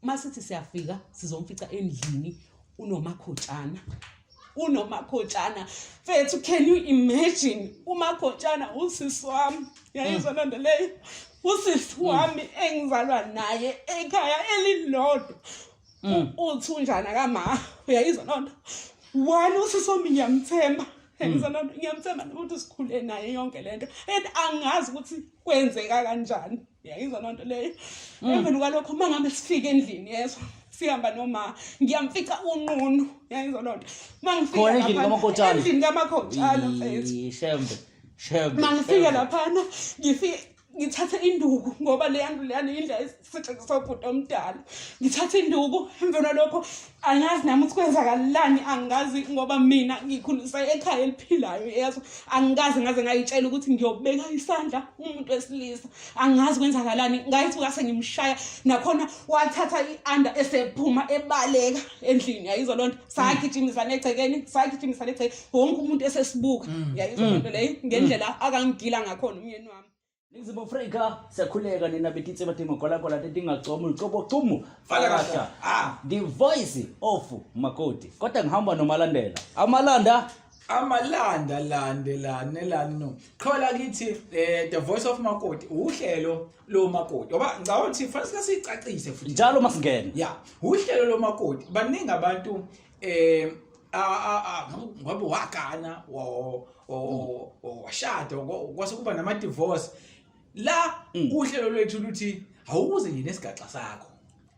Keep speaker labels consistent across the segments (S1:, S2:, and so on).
S1: Masithi siyafika sizomfica endlini unomakhotshana. Unomakhotshana. Mfethu, can you imagine, umakhotshana usisi wami? Yayizwa loo nto leyo? Usisi wami engizalwa naye ekhaya elilodwa. Uthunjana kama. Uyayizwa loo nto? One, usisi wami ngiyamthemba. Uyayizwa loo nto? Ngiyamthemba nokuthi sikhule naye yonke lento. And angazi ukuthi kwenzeka kanjani. Uyayizwa loo nto leyo? Emveni kwalokho, uma ngabe sifika endlini, yezwa, sihamba noma ngiyamfica unqunu. Uyayizwa loo nto? Uma ngifika
S2: Khona endlini
S1: laphana-
S2: kaMakhotshana?
S1: Endlini kaMakhotshana, mfethu.
S2: Ih, shembe shembe.
S1: Uma ngifika
S2: Shembe.
S1: laphana, ngifike ngithathe induku, ngoba leya nto leyana indlela esetshenziswa ubhuti omdala. Ngithathe induku. Emveni kwalokho angazi nami ukuthi kwenzakalani, angazi, ngoba mina ngikhulisa ekhaya eliphilayo, yezwa. Angikaze ngaze ngayitshela ukuthi ngiyobeka isandla umuntu wesilisa. Angazi kwenzakalani, ngayithuka sengimshaya nakhona, wathatha i-under esephuma ebaleka endlini. Yayizwa loo nto? Sagijimisana egcekeni, sagijimisana egcekeni, wonke umuntu esesibuka. Yayizwa loo nto leyo, ngendlela akangigila ngakhona umyeni wami?
S2: Ningizimu Afrika, siyakhuleka nina betitse batimagwalagwala tetingagcomu lucobo cumu.
S3: Falakahla. Ah.
S2: The Voice of Makoti, kodwa ngihamba noMalandela amalanda.
S3: Amalanda landelane lani no qhola kithi The Voice of Makoti, uhlelo lo makoti, ngoba ngicabanga ukuthi fanele sike siyicacise futhi.
S2: Njalo masingene.
S3: Ya, uhlelo lo makoti. Baningi abantu ngoba wagana, washada, kwase kuba nama divorce la. Uhlelo lwethu luthi awuze nje nesigaxa sakho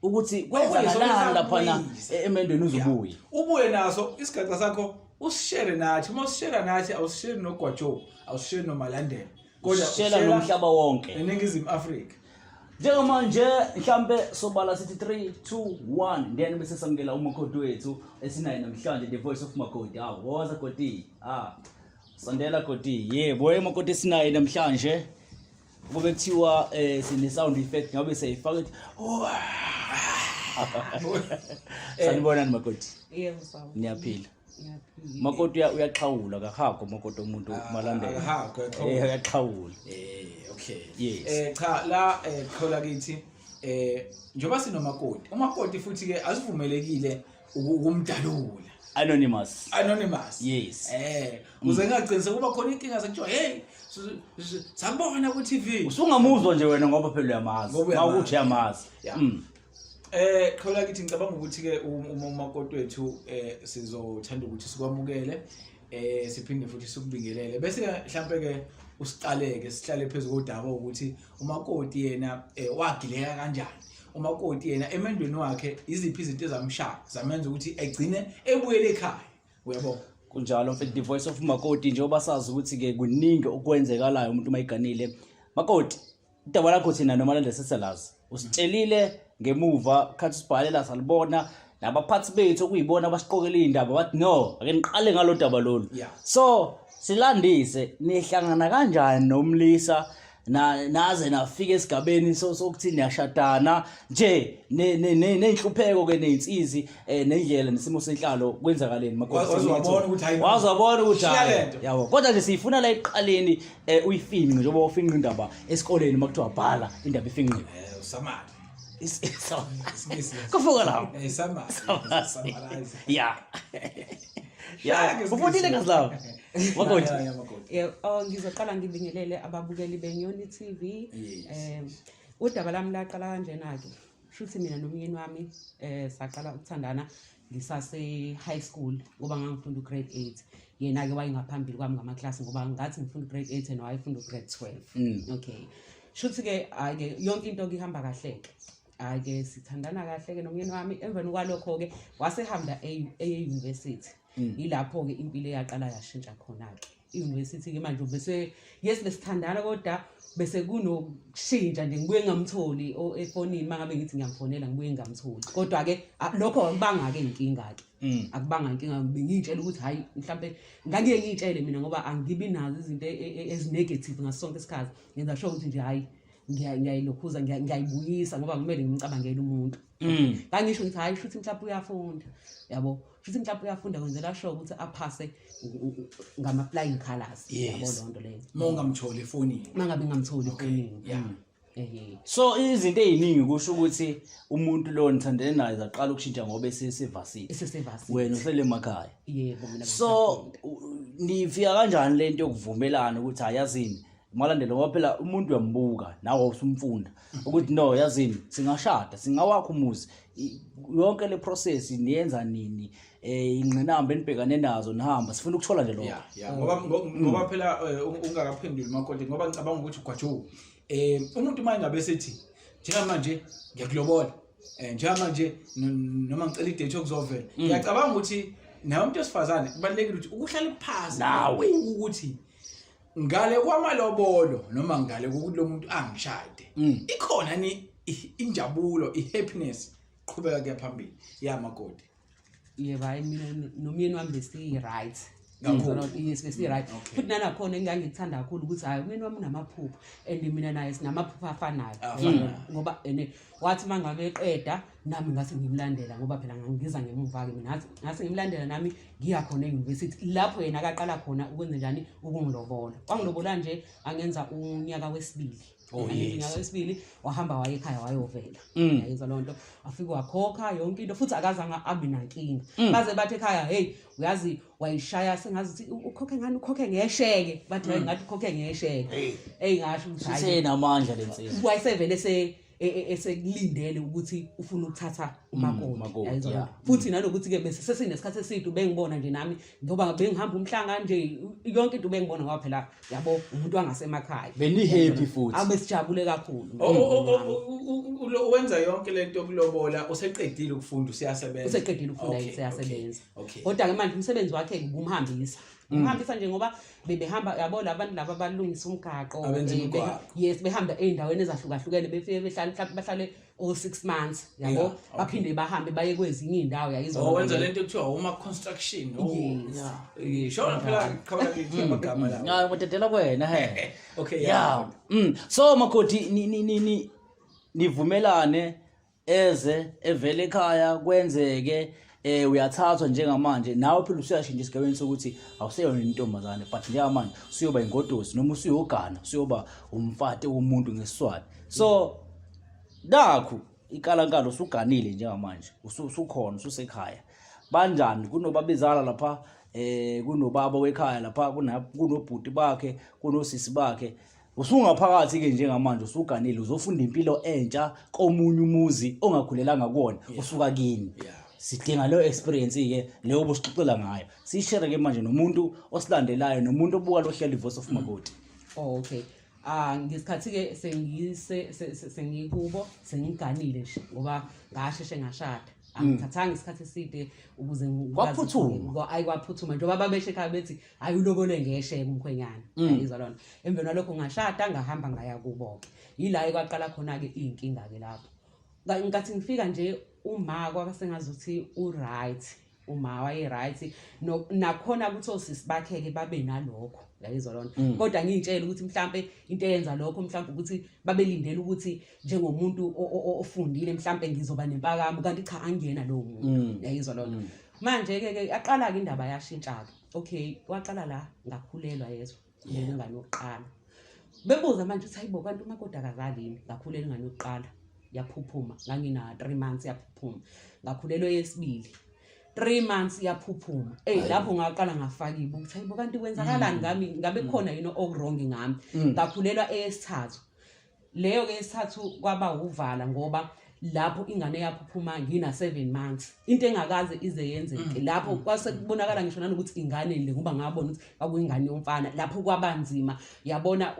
S2: ukuthi kwenzakalani laphana emendweni, uzubuye.
S3: Ubuye naso isigaxa sakho, usishare nathi. Uma usishare nathi, awusishare nogwajo, awusishare noMalandela,
S2: kodwa shela nomhlaba wonke.
S3: ENingizimu Afrika.
S2: Njengamanje mhlambe sobala sithi 3 2 1, then bese samukela umakoti wethu esinaye namhlanje, The Voice of Makoti. Ah, woza koti, ah, sondela koti. Yebo, umakoti esinaye namhlanje, kube kuthiwa sine sound effect ngabe siyayifaka ithi. Sanibonani makoti.
S1: Yebo, sawubona.
S2: Niyaphila?
S1: Ngiyaphila.
S2: Makoti uyaxhawula, akahago makoti, umuntu Malandela.
S3: Akahago, uyaxhawula.
S2: Uyaxhawula.
S3: Okay.
S2: Yes.
S3: Cha, la qhola kithi, njengoba sinomakoti, umakoti futhi ke asivumelekile ukumdalula.
S2: Anonymous.
S3: Anonymous.
S2: Yes.
S3: Uze ngaqinisa kuba khona inkinga sekuthiwa, "Hey, sakubona ku TV."
S2: Usungamuzwa nje wena ngoba phela uyamazi.
S3: Ngoba uyamazi.
S2: Mawukuthi uyamazi.
S3: Yeah. Qhola kithi, ngicabanga ukuthi ke uma umakoti wethu sizothanda ukuthi sikwamukele, siphinde futhi sikubingelele, bese mhlambe ke usiqaleke sihlale phezulu kodaba ukuthi umakoti yena wagileka kanjani, umakoti yena emendweni wakhe iziphi izinto ezamshaya zamenza ukuthi egcine ebuyele ekhaya, uyabo?
S2: Kunjalo mfethu. The Voice of Makoti, njengoba sazi ukuthi ke kuningi okwenzekalayo umuntu mayiganile. Makoti, udaba lakho thina noMalandela seselazi, usitshelile ngemuva khathi sibhalela, salibona nabaphathi bethu okuyibona abasiqokela iy'ndaba, bathi no, ake niqale ngalo daba lolu. So silandise, nihlangana kanjani nomlisa na naze nafika esigabeni sokuthi niyashadana nje, ney'nhlupheko ke ney'nsizi, nendlela nesimo senhlalo, kwenzakaleni makoti?
S3: Waze wabona ukuthi hayi,
S2: waze wabona ukuthi
S3: shiya
S2: hayi,
S3: lento.
S2: Yabo, kodwa nje siyifuna la ekuqaleni, uyifinqe njengoba ufinqa indaba esikoleni, uma kuthiwa bhala indaba ifinqiwe.
S3: Summary. Isingisi leso.
S2: Kufuka lapho.
S3: Summary, summarize.
S2: Ya,
S3: Shaya.
S2: ufundile kazi lapho makoti.
S3: Ya, makoti.
S1: Yebo, oh, ngizoqala ngibingelele ababukeli beNyoni TV.
S3: Yes.
S1: Udaba lami laqala kanjena ke. Shuthi mina nomyeni wami saqala ukuthandana ngisase high school, ngoba ngangifunda ugrade 8. Yena ke wayengaphambili kwami ngamaklasi, ngoba ngathi ngifunda ugrade 8 and wayefunda ugrade 12. Okay. Shuthi ke hayi ke, yonke into ke ihamba kahle ke. Hayi ke, sithandana kahle ke nomyeni wami. Emveni kwalokho ke wasehamba e-university. Yilapho ke impilo eyaqala yashintsha khona ke. I-university ke manje bese, yes, besithandana, kodwa bese kunokushintsha nje, ngibuye ngingamtholi efonini. Uma ngabe ngithi ngiyamfonela, ngibuye ngingamtholi, kodwa ke lokho akubanga ke inkinga ke, akubanga inkinga. Bengiyitshela ukuthi hayi, mhlambe ngangiye ngiyitshele mina, ngoba angibi nazo izinto ezi-negative ngaso sonke isikhathi. Ngenza sure ukuthi nje hayi, ngiyayilokhuza, ngiyayibuyisa, ngoba kumele ngimcabangele umuntu. Ngangisho ngithi hayi, shuthi mhlawumbe uyafunda, yabo, shuthi mhlawumbe uyafunda, kwenzela sure ukuthi aphase ngama-flying colours, yabo, loo nto leyo.
S3: Uma ungamtholi efonini.
S1: Uma ngabe ngingamtholi efonini. Ehhe.
S2: So izinto eziningi kusho ukuthi umuntu lo nithandene naye zaqala ukushintsha ngoba esesevasithi.
S1: Esesevasithi.
S2: Wena usele emakhaya.
S1: Yebo mina
S2: So
S1: bengisafunda.
S2: nifika kanjani lento yokuvumelana ukuthi hayi yazini malandela ngoba phela umuntu uyambuka nawe usumfunda ukuthi no yazini singashada singawakha umuzi yonke le process niyenza nini eh ingqinamba enibhekane nazo nihamba sifuna ukuthola nje lokho.
S3: Yeah, yeah. Ngoba phela ungakaphenduli makoti ngoba ngicabanga ukuthi gwajo umuntu uma ngabe sethi njengamanje ngiyakulobola njengamanje noma ngicela idate yokuzovela ngiyacabanga ukuthi nawe umuntu wesifazane kubalulekile ukuthi ukuhlale phansi
S2: Nawe.
S3: ukuthi ngale kwamalobolo noma ngale kokuthi lo muntu angishade ikhona ni injabulo i-happiness qhubeka kuya phambili yamakoti.
S1: Yebo, hayi mina nomyeni wami besi-right.
S3: Kakhulu.
S1: Yes, besi-right.
S3: Okay.
S1: Futhi nanakhona engangikuthanda kakhulu ukuthi hhayi umyeni wami unamaphupho and mina naye sinamaphupho afanayo.
S3: Afanayo.
S1: Ngoba ene wathi uma ngabe eqeda nami ngase ngimlandela ngoba phela ngangiza ngemuva-ke mina ngase ngimlandela nami ngiya khona e-university lapho yena akaqala khona ukwenze njani ukungilobola. Wangilobola nje angenza unyaka wesibili.
S2: Oh, yes.
S1: Unyaka wesibili wahamba waye ekhaya wayovela. Yayenza loo nto afike wakhokha yonke into futhi akazange abe nankinga. Baze bathi ekhaya hey uyazi wayishaya sengazi ukuthi ukhokhe ngani ukhokhe ngesheke bathi hayi ngathi ukhokhe ngesheke. Hey ngasho ukuthi hayi
S2: Sisenamandla lensizwa.
S1: wayesevele esekulindele ukuthi ufuna ukuthatha umakoti
S2: umakoti,
S1: yayizwa
S2: yeah.
S1: loo nto. Futhi nanokuthi-ke bese sesinesikhathi eside ubengibona nje nami ngoba bengihamba umhlanga nje yonke into ubengibona ngoba phela yabo umuntu wangasemakhaya.
S2: Beni-happy futhi.
S1: Abe sijabule kakhulu.
S3: Wenza yonke lento yokulobola useqedile ukufunda useyasebenza.
S1: Useqedile ukufunda
S3: Okay,
S1: useyasebenza.
S3: Okay.
S1: Kodwa-ke manje umsebenzi wakhe ubumhambisa. Umhambisa nje ngoba bebehamba yabo labantu laba abalungisa umgaqo,
S3: Abenza imigwaqo.
S1: yes behamba ey'ndaweni ezahlukahlukene befike behlale mhlawumbe bahlale o 6 months yabo
S3: Yeah, okay.
S1: baphinde bahambe baye kwezinye iy'ndawo yayizwa
S3: Oh, wenza lento ekuthiwa uma construction. Oh,
S1: Yes.
S3: yeah. Shona phela qhamuka kithi amagama lawo.
S2: Hayi ngidedela kuwena he.
S3: Okay,
S2: Yeah. So makoti ni ni ni ni nivumelane eze evele ekhaya kwenzeke uyathathwa njengamanje nawe phela usuyashintsha esigabeni sokuthi awuseyona intombazane but njengamanje usuyoba ingodosi noma usuyogana usuyoba umfati womuntu ngesiswati. So nakhu ikalankala usuganile njengamanje usukhona ususekhaya banjani kunobabezala lapha kunobaba wekhaya lapha kunobhuti bakhe kunosisi bakhe usungaphakathi ke njengamanje usuganile uzofunda impilo entsha komunye umuzi ongakhulelanga kuwona usuka kini. Sidinga leyo experience ke leyo obusixoxela ngayo sishare ke manje nomuntu osilandelayo nomuntu obuka lo hlelo Voice of Makoti.
S1: Oh, okay. Ngesikhathi ke sengikubo sengiganile nje ngoba ngasheshe ngashada. Angithathanga isikhathi eside ukuze ngikwazi
S2: Kwaphuthuma.
S1: Ayi kwaphuthuma njengoba babeshe ekhaya bethi hayi ulobole ngesheke umkhwenyana. Yayizwa lona. Emveni kwalokho ngashada ngahamba ngaya kubo ke. Yila ekwaqala khona ke inkinga ke lapho. Ngathi ngifika nje uma kwasengazuthi u right. Uma waye right no nakhona ukuthi osisi bakhe ke babe nalokho yayizwa lona. Kodwa ngiyitshela ukuthi mhlambe into eyenza lokho mhlambe ukuthi babelindele ukuthi njengomuntu ofundile mhlambe ngizoba nempakamo kanti cha angiyena lowo muntu. Yayizwa lona. Manje ke ke aqala ke indaba yashintsha ke. Okay, waqala la ngakhulelwa yezwa. Ingane yokuqala. Bebuza manje ukuthi hayibo kanti umakoti akazali yini? Ngakhulelwa ingane yokuqala yaphuphuma ngangina 3 months yaphuphuma. Ngakhulelwa eyesibili 3 months yaphuphuma. Lapho ngaqala ngafaka ibuku ukuthi hayibo kanti kwenzakalani ngami ngabe kukhona yini okurong ngami. Ngakhulelwa eyesithathu. Leyo ke yesithathu kwaba uvala ngoba lapho ingane yaphuphuma ngina 7 months. Into engakaze ize yenzeke. Lapho kwase kubonakala ngisho nanokuthi ingane le ngoba ngabona ukuthi kwakuyingane yomfana. Lapho kwabanzima. Yabona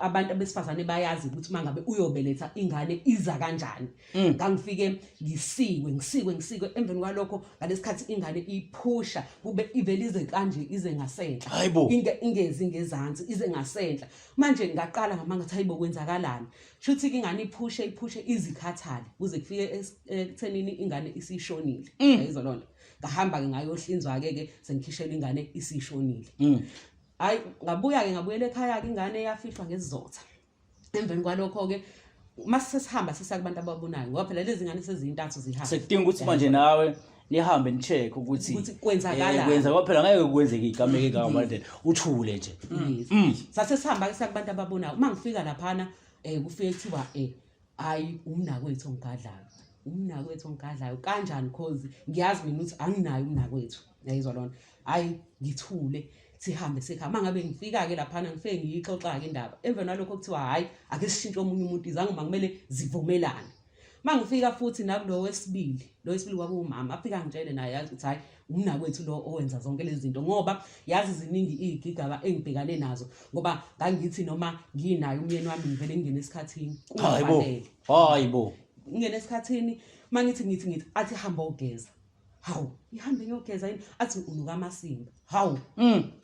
S1: abantu abesifazane bayazi ukuthi mangabe uyobeletha ingane iza kanjani. Ngangifike ngisikwe, ngisikwe, ngisikwe emveni kwalokho ngalesikhathi ingane iphusha kube ivele ize kanje ize ngasenhla.
S2: Hayibo.
S1: Ingezi ngezansi ize ngasenhla. Manje ngaqala ngamanga ukuthi hayibo kwenzakalani. Shuthi ke ingane iphushe iphushe izikhathale kuze kufike ekuthenini ingane isishonile. Yayizwa lonto. Ngahamba ke ngayohlinzwa ke ke sengikhishela ingane isishonile. Hayi ngabuya ke ngabuyela ekhaya ke ingane yafihlwa ngesizotha. Emveni kwalokho ke mase sesihamba sisiya kubantu ababonayo ngoba phela lezi ngane sezintathu zihamba.
S2: Sekudinga ukuthi manje nawe nihambe nicheck ukuthi
S1: Ukuthi kwenzakalani.
S2: Kwenza ngoba phela ngeke kwenzeke igameke igama manje uthule nje.
S1: Yes. Sase sihamba ke siya kubantu ababonayo. Uma ngifika laphana Kufike kuthiwa hayi, umnakwethu ongigadlayo, umnakwethu ongigadlayo kanjani? Cause ngiyazi mina ukuthi anginayo umnakwethu, yayizwa lona. Hayi, ngithule, sihambe sekhaya. Uma ngabe ngifika-ke laphana, ngifike ngiyixoxa-ke indaba. Emveni kwalokho kuthiwa hhayi, ake sishintshe omunye umuntu, izangoma kumele zivumelane. Uma ngifika futhi nakulo wesibili, lo wesibili kwakuwumama, afike angitshele naye, yazi ukuthi hhayi, umnakwethu lo owenza zonke lezi zinto, ngoba yazi ziningi iy'gigaba engibhekane nazo, ngoba ngangithi noma nginayo umyeni wami ngivele ngingene esikhathini
S2: Hayibo.
S1: kungafanele.
S2: Hayibo.
S1: Ngingene esikhathini, uma ngithi ngithi ngithi athi hamba ogeza. Hawu, ngihambe ngiyogeza yini? Athi unuka amasimba. Hawu,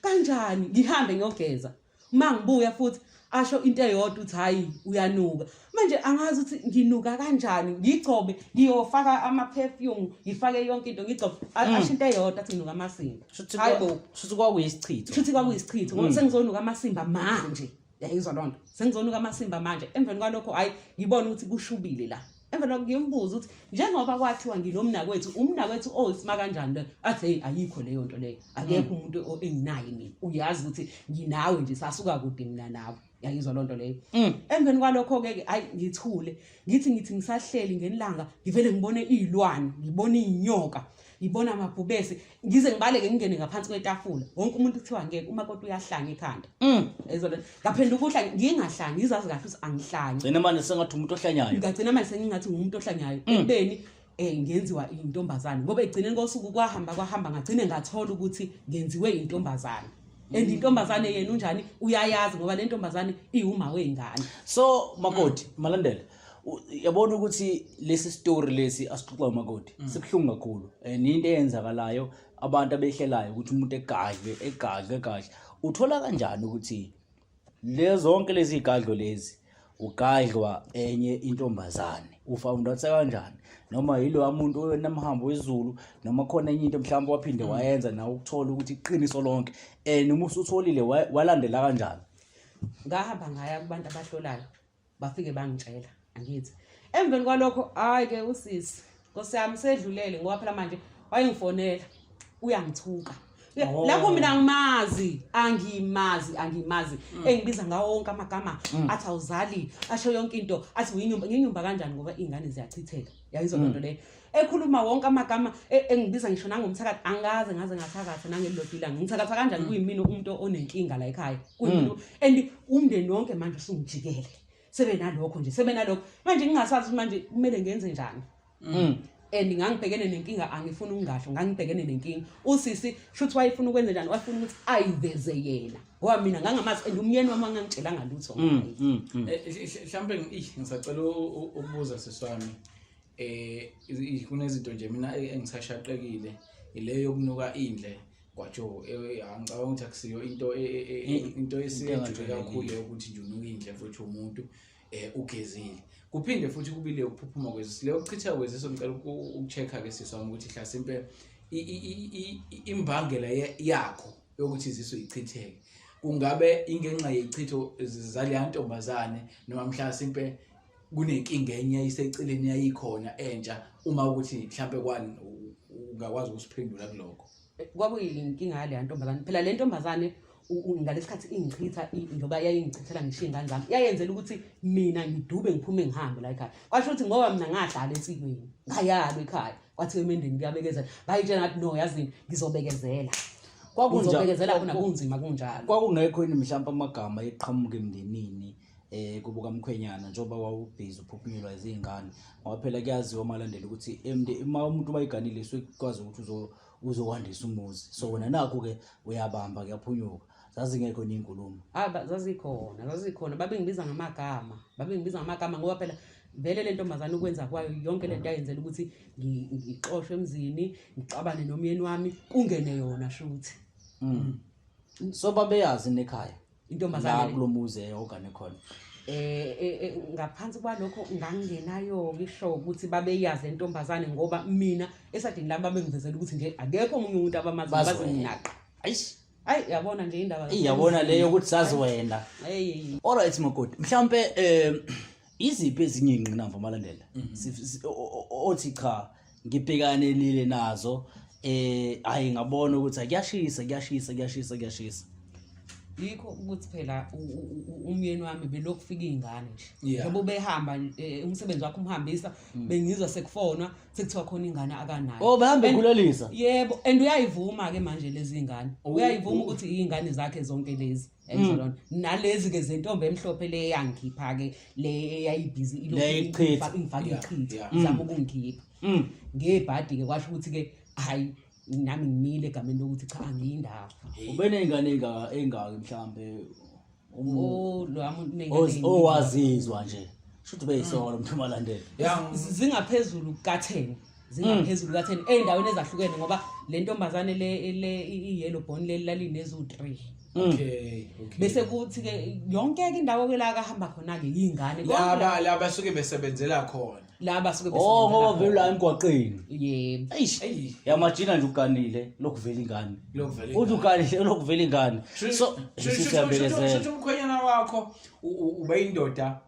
S1: kanjani? Ngihambe ngiyogeza. Uma ngibuya futhi asho into eyodwa ukuthi hayi, uyanuka. Manje angazi ukuthi nginuka kanjani, ngigcobe, ngiyofaka ama-perfume, ngifake yonke into, ngigcobe, asho into eyodwa athi nginuka amasimba. Hayi bo.
S2: Shuthi kwakuyisichitho.
S1: Shuthi kwakuyisichitho, ngoba sengizonuka amasimba manje. Yayizwa loo nto, sengizonuka amasimba manje. Emveni kwalokho, hhayi, ngibona ukuthi kushubile la. Emveni kwalokho ngimbuza ukuthi njengoba kwathiwa nginomnakwethu, umnakwethu oyisima kanjani lo? Athi hey, ayikho leyo nto leyo, akekho umuntu enginaye mina, uyazi ukuthi nginawe nje, sasuka kude mina nawe. Yayizwa loo nto leyo. Emveni kwalokho-ke, hhayi, ngithule, ngithi ngithi ngisahleli ngenilanga, ngivele ngibone iy'lwane, ngibone iy'nyoka, ngibona amabhubesi, ngize ngibaleke ngingene ngaphansi kwetafula. Wonke umuntu kuthiwa ngeke, umakoti uyahlanya ekhanda. Yayizwa lento. Ngaphenduka ukuhlanya, ngingahlanyi, ngizazi kahle ukuthi angihlanyi.
S2: Gcina manje sengathi umuntu ohlanyayo.
S1: Ngagcina manje sengingathi ngumuntu ohlanyayo, ekubeni ngenziwa intombazane, ngoba ekugcineni kosuku kwahamba kwahamba, ngagcine ngathola ukuthi ngenziwe intombazane. And intombazane yena unjani uyayazi, ngoba le ntombazane iwuma wey'ngane.
S2: So makoti, Malandela, yabona ukuthi lesi story lesi asixoxa umakoti sibuhlungu kakhulu, and into eyenzakalayo abantu abehlelayo ukuthi umuntu egadle egadle egadle, uthola kanjani ukuthi le zonke lezi igadlo lezi ugadlwa enye intombazane? Ufound out kanjani? Noma yilo muntu onamhambo wezulu, noma khona enye into mhlawumbe waphinde wayenza nawe ukuthola ukuthi iqiniso lonke, and uma usutholile walandela kanjani?
S1: Ngahamba ngaya kubantu abahlolayo, bafike bangitshela, angithi emveni kwalokho, hayi-ke usisi, nkosi yami, sedlulele, ngoba phela manje wayengifonela uyangithuka. Lapho mina angimazi, angimazi, angimazi, engibiza ngawo wonke amagama, athi awuzali, asho yonke into, athi uyinyumba. Nginyumba kanjani ngoba iy'ngane ziyachitheka? Yayizwa loo nto leyo, ekhuluma wonke amagama, engibiza ngisho nangomthakathi. Angaze ngaze ngathakatha nangelilodwa ilanga. Ngithakatha kanjani kuyimina umuntu onenkinga la ekhaya, kuyimina? And umndeni wonke manje usungijikele, sebenalokho nje, sebenalokho manje, ngingasazi ukuthi manje kumele ngenze njani. And ngangibhekene nenkinga, angifuni ukungasho, ngangibhekene nenkinga. Usisi shuthi wayefuna ukwenze njani? Wayefuna ukuthi ayiveze yena, ngoba mina ngangamazi and umyeni wami angangitshelanga lutho ngaye.
S3: Mhlambe ngisacela ukubuza siswami, kunezinto nje mina engisashaqekile, ile yokunuka indle kwajo. Angicabanga ukuthi akusiyo into into esijule kakhulu leyo, ukuthi nje unuka indle futhi umuntu ugezile. Kuphinde futhi kubile ukuphuphuma kwezisu, leyo kuchitha kwezisu. Ngicela uku-check-a ke sisi wami ukuthi hlasimpe imbangela yakho yokuthi izisu ichitheke kungabe ingenxa yeyichitho zaleya ntombazane, noma mhlasimpe kunenkinga enye iseceleni yayikhona entsha, uma ukuthi mhlampe kwani ungakwazi ukusiphendula kulokho.
S1: Kwakuyinkinga yaleya ntombazane phela. Le ntombazane ngalesikhathi ingichitha, njengoba yayingichithela ngisho iy'ngane zami, yayenzela ukuthi mina ngidube, ngiphume, ngihambe la ekhaya. Kwasho ukuthi ngoba mina ngahlala ensikweni, ngayalwa ekhaya, kwathiwa emendeni kuyabekezela, ngayitshela ngathi no, yazini, ngizobekezela. Ngizobekezela khona kunzima kunjalo.
S2: Kwakungekho yini mhlawumbe amagama eqhamuka emndenini kubo kamkhwenyana njengoba wawubhizi uphuphunyelwa izingane? Ngoba phela kuyaziwa, Malandela, ukuthi uma umuntu mayiganile sekwazi ukuthi uzokwandisa umuzi, so wena nakho-ke uyabamba, kuyaphunyuka. Zazingekho ney'nkulumo?
S1: Ah, zazikhona, zazikhona. Babengibiza ngamagama, babengibiza ngamagama, ngoba phela vele le ntombazane ukwenza kwayo yonke lento yayenzela ukuthi ngixoshwe emzini, ngixabane nomyeni wami, kungene yona shuthi.
S2: So babeyazi nekhaya la
S1: intombazane
S2: kulo muzi ogane khona?
S1: Ngaphansi kwalokho ngangingenayo isho ukuthi babeyazi le ntombazane, ngoba mina esadini lami babengivezela ukuthi nje akekho omunye umuntu abamazi.
S2: Bazi
S1: bazi
S2: wena.
S1: mina qa.
S2: Ayish.
S1: Hayi, yabona nje indaba.
S2: Iyabona leyo ukuthi sazi wena.
S1: Hey.
S2: Alright makoti, mhlambe iziphi ezinye ingqinamba, Malandela, othi cha, ngibhekane nile nazo, hayi, ngabona ukuthi kuyashisa, kuyashisa, kuyashisa, kuyashisa?
S1: Yikho ukuthi phela umyeni wami belokhu fika iy'ngane nje. Njengoba ubehamba umsebenzi wakhe umhambisa, bengizwa sekufonwa sekuthiwa khona ingane akanayo.
S2: Oh, behambe ekhulelisa.
S1: Yebo, and uyayivuma-ke manje lezi ngane. Uyayivuma ukuthi iy'ngane zakhe zonke lezi. Yayizwa Nalezi ke zentombi emhlophe le eyangikhipha ke le eyayibhizi
S2: Le ichitha.
S1: ingifaka ichitha izama ukungikhipha. Ngebhadi ke kwasho ukuthi ke hayi nami ngimile egameni lokuthi cha angiyindawo.
S2: Ubeney'ngane ey'ngaka ey'ngaki mhlambe
S1: Oh lo wami uney'ngane ey'ningi.
S2: owazizwa nje. Shuthi beyisola umuntu umalandela.
S3: Ya,
S1: Zingaphezulu ka-10, zingaphezulu ka-10 ey'ndaweni ezahlukene ngoba le ntombazane le le i-yellow bone leli lalinezu-3.
S3: Okay.
S1: Bese kuthi ke yonke ke indawo ke la akahamba khona ke yingane
S3: Laba basuke besebenzela khona.
S1: La basuke
S2: Oh, ngoba
S1: besebenzela
S2: vele la emgwaqeni.
S1: khona. Yebo.
S2: Eish.
S3: Eyi.
S2: Yamajina nje uganile lokuvela ingane.
S3: Lokuvela
S2: Uthi uganile lokuvela ingane. So siyabekezela.
S3: Shuthi umkhwenyana wakho ube indoda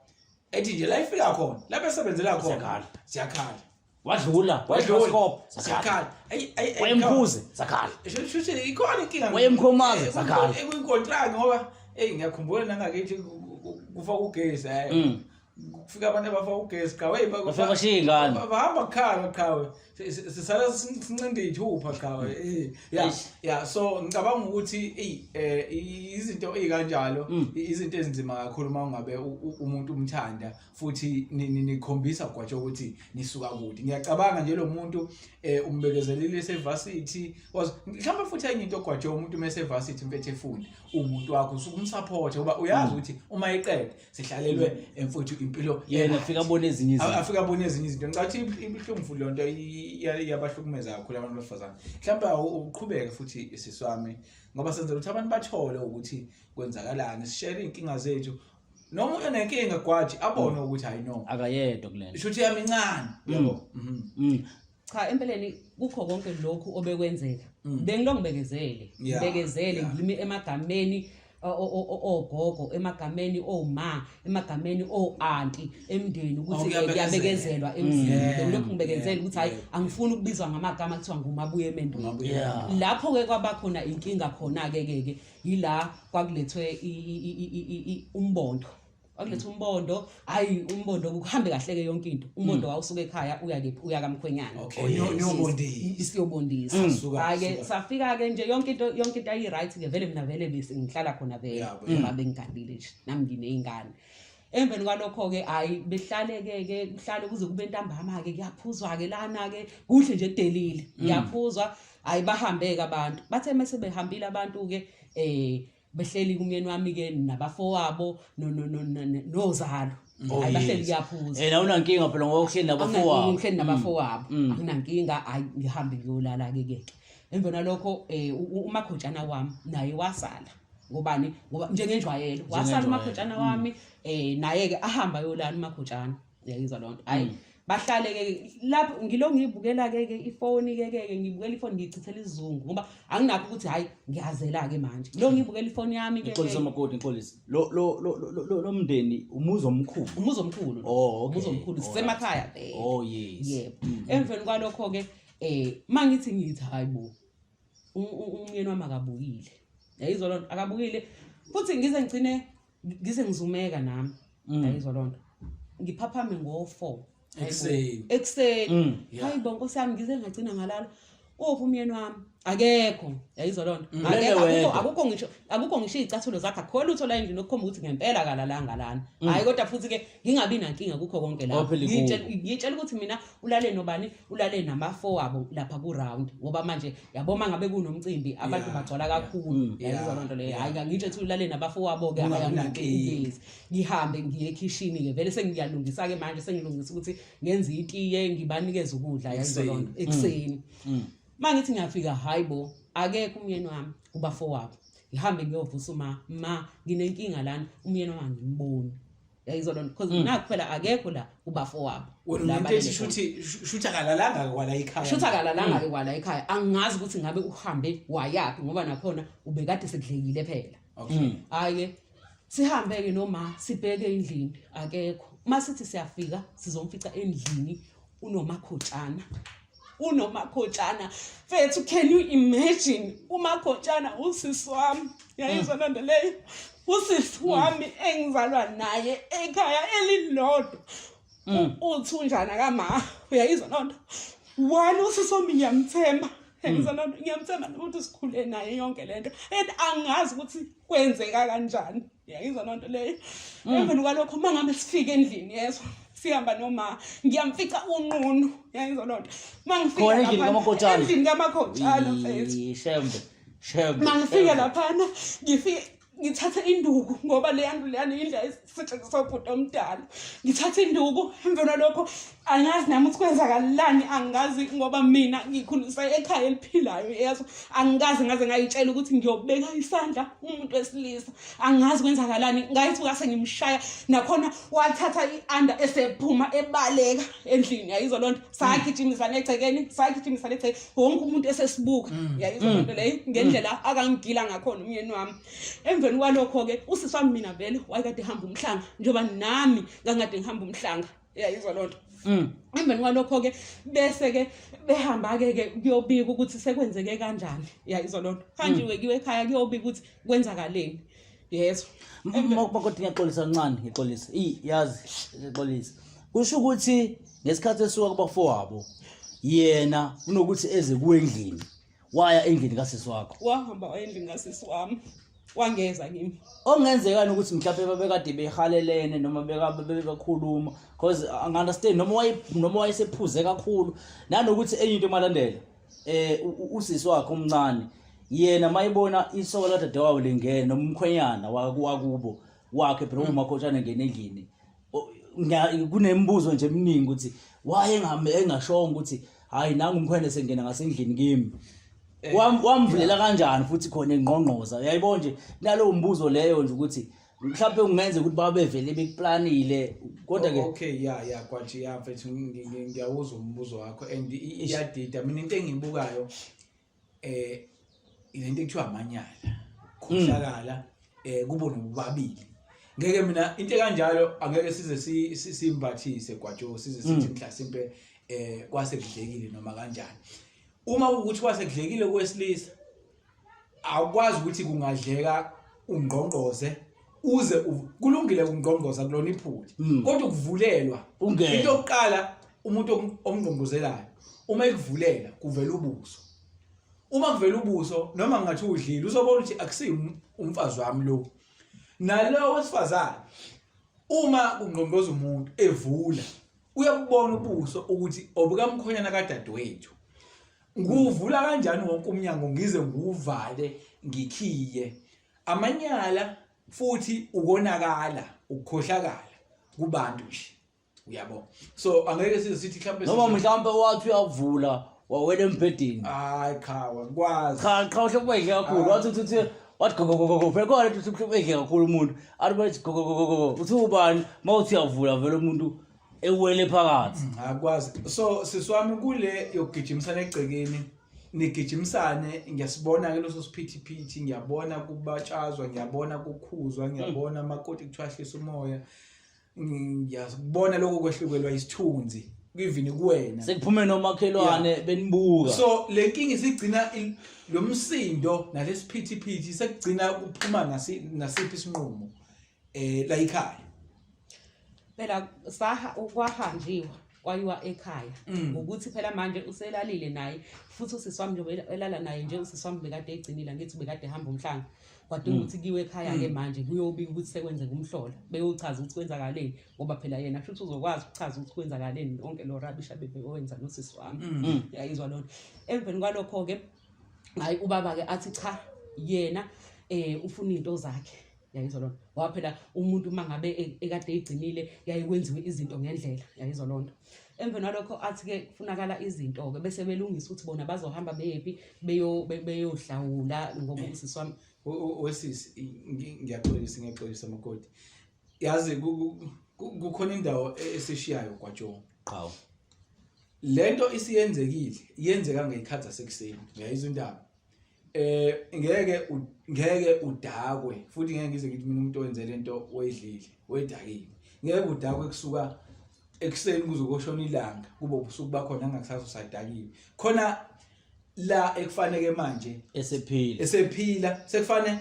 S3: ethi nje la ifika khona, la besebenzela khona.
S2: Siyakhala.
S3: Siyakhala.
S2: Wadlula,
S3: Wadlula.
S2: wadlula sakhala.
S3: Siyakhala. Ayi ayi.
S2: Wayemkhuze sakhala.
S3: Shuthi ikhona inkinga.
S2: Wayemkhomaze, sakhala.
S3: Ekuyinkontrakt ngoba hey ngiyakhumbula nangakithi kufaka ugesi hayi. Kufika abantu abafaka ugesi qhawe hey
S2: Bafika bashiye iy'ngane.
S3: Bahamba kukhala qhawe. Sisala sincinde iy'thupha qhawe. Ya
S2: Eish.
S3: ya, so ngicabanga ukuthi ey izinto ezikanjalo, izinto ezinzima kakhulu uma ungabe umuntu umthanda futhi nikhombisa gwatsho ukuthi nisuka kude. Ngiyacabanga nje lo muntu umbekezelile esevarsity, mhlawumbe futhi enye into gwatsho umuntu uma esevarsity mfethu efunda umuntu wakho usuke umsupport ngoba uyazi ukuthi uma eqede sihlalelwe mfuthu impilo
S2: Yena afika abone ezinye izinto.
S3: Afika abone ezinye izinto. Ngicathi ibuhlungu futhi lonto iyabahlukumeza kakhulu abantu besifazane. Mhlawumbe uqhubeke futhi sisi wami ngoba senzela ukuthi abantu bathole ukuthi kwenzakalani, sishare iy'nkinga zethu. Noma unenkinga gwaji abone ukuthi hayi no.
S2: Akayedwa kulento.
S3: Ishuthi yami incane yabo.
S1: Cha, empeleni kukho konke lokhu obekwenzeka. Bengilo ngibekezele. Ngibekezele ngimi emagameni ogogo, emagameni oma, emagameni o-anti emndeni ukuthi
S3: Oh, kuyabekezelwa.
S1: Kuyabekezelwa emzini. Bengilokhu ngibekezela ukuthi hayi angifuni ukubizwa ngamagama kuthiwa ngumabuye emendweni.
S3: Umabuye.
S1: Lapho ke kwaba khona inkinga khona ke ke ke yila kwakulethwe umbondo. Kwakulethwe umbondo, hayi umbondo kuhambe kahle ke yonke into. Umbondo wawusuka ekhaya uya kephi? Uya kamkhwenyana.
S3: Okay, niyobondisa.
S1: Isiyobondisa.
S3: Suka,
S1: Hhayi-ke
S3: suka.
S1: safika ke nje yonke into, yonke into ayi right ke vele mina vele bese ngihlala khona vele. Ngoba bengiganile nje nami ngineyingane. Emveni kwalokho ke hayi behlale ke ke kuhlale kuze kube ntambama ke kuyaphuzwa ke lana ke kuhle nje kudelile. Kuyaphuzwa hayi bahambe ke abantu. Bathe mase behambile abantu ke behleli kumyeni wami ke nabafowabo no no no nozalo.
S2: Oh,
S1: Hayi bahleli
S2: yes.
S1: kuyaphuzwa.
S2: Awunankinga phela ngoba uhleli nabafowabo.
S1: Ngihleli nabafowabo. Anginankinga, hayi ngihambe ngiyolala ke ke. Emva nalokho umakhotshana wami naye wasala. Ngobani? Ngoba njengenjwayelo wasala
S2: Njengenjwayelo.
S1: umakhotshana wami naye ke ahamba ayolala umakhotshana. Uyayizwa lonto. Hayi bahlale ke lapho ngilo ngibukela ke ke ifoni ke ke ngibukela ifoni ngichithela isizungu ngoba anginakho ukuthi hayi ngiyazela ke manje. Lo ngibukela ifoni yami ke.
S2: Ngixolisa makoti, ngixolisa. Lo lo lo lo- lo lo mndeni umuzi omkhulu.
S1: Umuzi omkhulu.
S2: Oh, okay.
S1: Umuzi omkhulu
S2: Alright.
S1: sisemakhaya vele.
S2: Oh yes.
S1: Yebo. Emveni kwalokho ke mangithi ngithi hayibo umyeni wami akabukile. Yayizwa lonto akabukile futhi ngize ngigcine ngize ngizumeka nami. Yayizwa lonto. Ngiphaphame ngo4
S3: Ekuseni.
S1: Ekuseni. Hayibo nkosi yami ngize ngagcina ngalala. Uphi umyeni wami? Akekho. Yayizwa lonto.
S2: Ulele
S1: Akekho,
S2: wedwa.
S1: akukho ngisho izicathulo zakhe, akukho lutho la endlini okukhomba ukuthi ngempela akalalanga lana. Hayi kodwa futhi ke ngingabi nankinga kukho konke la.
S2: Oh, phela ikubo.
S1: Ngitshela ukuthi mina ulale nobani, ulale namafowabo lapha ku round ngoba manje yabo mangabe kunomcimbi abantu bagcwala kakhulu. Yayizwa lonto leyo. Hayi ngitshe ukuthi ulale nabafowabo ke,
S3: Ungabi
S1: hayi,
S3: nankinga.
S1: angiyezi. Ngihambe ngiye ekhishini ke vele sengiyalungisa ke manje, sengilungisa ukuthi ngenze itiye ngibanikeze ukudla, yayizwa
S3: Ekuseni.
S1: lonto ekuseni. Mangithi ngiyafika hayibo akekho umyeni wami kubafowabo. Ngihambe ngiyovusa uma ma nginenkinga lana umyeni wami angimboni. Yayizwa lonto because nakho phela akekho la kubafowabo.
S3: Wena
S1: La
S3: umuntu
S1: balele
S3: ethi
S1: khona.
S3: shuthi akalalanga kwala ekhaya.
S1: Shuthi akalalanga ke kwala ekhaya. Angazi ukuthi ngabe uhambe wayaphi ngoba nakhona ubekade sekudlekile phela.
S3: Okay.
S1: Hayi ke sihambe ke noma sibheke endlini akekho. Masithi siyafika sizomfica endlini unomakhotshana. Unomakhotshana mfethu, can you imagine? Umakhotshana usisi wami, yayizwa loo nto leyo, usisi wami engizalwa naye ekhaya elilodwa, uthunjana kama, uyayizwa loo nto. One, usisi wami ngiyamthemba, yayizwa loo nto, ngiyamthemba nokuthi sikhule naye yonke le nto, and angazi ukuthi kwenzeka kanjani, uyayizwa loo nto leyo. Emveni kwalokho, uma ngabe sifike endlini, yezwa, sihamba noma ngiyamfica unqunu, uyayizwa loo nto, uma ngifika
S2: Khona endlini
S1: laphana-
S2: kaMakhotshana?
S1: Endlini kaMakhotshana, mfethu.
S2: Ii, shembe shembe.
S1: Uma ngifika
S2: shembe.
S1: laphana, ngifike ngithathe induku, ngoba leya nto leyana indlu ayisetshenziswa ubhuti omdala. Ngithathe induku, emveni kwalokho angazi nami ukuthi kwenzakalani, angazi, ngoba mina ngikhuliswe ekhaya eliphilayo, yezwa, angikaze ngaze ngayitshela ukuthi ngiyobeka isandla umuntu wesilisa. Angazi kwenzakalani, ngayithuka sengimshaya, nakhona wathatha i-under esephuma ebaleka endlini, yayizwa loo nto. Sagijimisana egcekeni, sagijimisana egcekeni, wonke umuntu esesibuka, yayizwa loo nto leyo, ngendlela akangigila ngakhona umyeni wami. Emveni kwalokho-ke, usisi wami mina vele wayekade ehamba umhlanga, njengoba nami ngangikade ngihamba umhlanga, uyayizwa loo nto. Emveni kwalokho-ke, bese-ke behamba-ke ke kuyobika ukuthi sekwenzeke kanjani, uyayizwa loo nto, hanjiwe kuyiwe ekhaya kuyobika ukuthi kwenzakaleni, yezwa.
S2: Makoti, ngiyaxolisa kancane, ngixolisa. Eyi, yazi, ngixolisa. Kusho ukuthi ngesikhathi esuka kubafowabo, yena unokuthi eze kuwe endlini, waya endlini kasisi wakho.
S1: Wahamba waya endlini kasisi wami, wangeza kimi.
S2: Okungenzekani ukuthi mhlawumbe babekade behalelene noma bekhuluma, because angi-understand noma wayesephuze kakhulu, nanokuthi enye into, malandela, usisi wakhe omncane yena mayibona isoka ladadewabo lingena noma umkhwenyana wakubo wakhe phela umakhotshana engena endlini, kunemibuzo nje eminingi ukuthi why engashongo ukuthi hayi, nangu umkhwene sengena ngasendlini kimi. Wamvulela kanjani futhi khona engqongqoza, uyayibona nje nalowo mbuzo leyo nje ukuthi mhlawumbe kungenzeka ukuthi babevele bekuplanile, kodwa ke
S3: Okay, ya, kwathi ya mfethu, ngiyawuzwa umbuzo wakho and iyadida. Mina into engiyibukayo lento ekuthiwa amanyala, khohlakala, kubo nobabili. Ngeke mina into ekanjalo angeke size simbathise gwajo, size sithi mhlasimpe kwase kudlekile noma kanjani. Uma kuwukuthi kwase kudlekile kwesilisa, awukwazi ukuthi kungadleka ungqongqoze uze kulungile ukungqongqoza kulona iphutha, kodwa ukuvulelwa
S2: Ungene.
S3: Into yokuqala, umuntu omngqongqozelayo uma ekuvulela kuvela ubuso. Uma kuvela ubuso, noma ngathi udlile, uzobona ukuthi akusiyo umfazi wami lo. Nalowo wesifazane, uma kungqongqoza umuntu evula, uyabubona ubuso ukuthi obukamkhonyana kadadewethu. Nguvula kanjani wonke umnyango ngize ngiwuvale ngikhiye? Amanyala futhi ukonakala, ukukhohlakala kubantu nje, uyabo. So angeke size sithi mhlawumbe
S2: Noma mhlawumbe wathi uyavula wawela embhedeni.
S3: Hayi cha, wakwazi.
S2: Cha cha, uhlukumezeke kakhulu. Wathi uthi wathi gogogogogo, phela khona uthi uhlukumezeke kakhulu umuntu athi bathi gogogogogo, uthi ubani, uma uthi uyavula vele umuntu ewele phakathi.
S3: Akwazi. So sisi wami, kule yokugijimisana egcekeni, nigijimisane, ngiyasibona ke leso siphithiphithi, ngiyabona kubatshazwa, ngiyabona kukhuzwa, ngiyabona amakoti kuthiwa ahlisa umoya, ngiyabona lokho kwehlukelwa isithunzi even kuwena.
S2: Sekuphume nomakhelwane benibuka.
S3: So le nkinga isigcina lo msindo nalesiphithiphithi sekugcina kuphuma nasiphi isinqumo la ekhaya?
S1: Phela saha kwahanjiwa kwayiwa ekhaya, ukuthi phela manje uselalile naye futhi usisi wami, njengoba elala naye nje usisi wami bekade egcinile, angithi ubekade ehamba umhlanga, kwadinga ukuthi kuyiwe ekhaya-ke manje kuyobika ukuthi sekwenzeka umhlola, beyochaza ukuthi kwenzakaleni, ngoba phela yena futhi uzokwazi ukuchaza ukuthi kwenzakaleni yonke lo rubbish abebewenza nosisi wami, uyayizwa lona. Emveni kwalokho-ke, hayi, ubaba-ke athi cha, yena ufuna iy'nto zakhe, yayizwa lona, ngoba phela umuntu uma ngabe ekade eyigcinile yaye kwenziwe izinto ngendlela, yayizwa loo nto. Emveni kwalokho athi-ke kufunakala izinto-ke, bese belungisa ukuthi bona bazohamba beyephi beyohlawula, ngoba usisi wami
S3: Wesisi, ngiyaxolisa, ngiyaxolisa makoti. Yazi kukhona indawo esishiyayo kwaJoe.
S2: Qhawe.
S3: Lento isiyenzekile, yenzeka ngeyikhathi zasekuseni, uyayizwa indaba. Ngeke udakwe futhi ngeke ngize ngithi mina umuntu owenze lento oyidlile, wedakiwe. Ngeke udakwe kusuka Ekuseni kuzokoshona ilanga kube ubusuku bakhona angakusasa usadakiwe. Khona la ekufaneke manje
S2: esephila
S3: esephila sekufane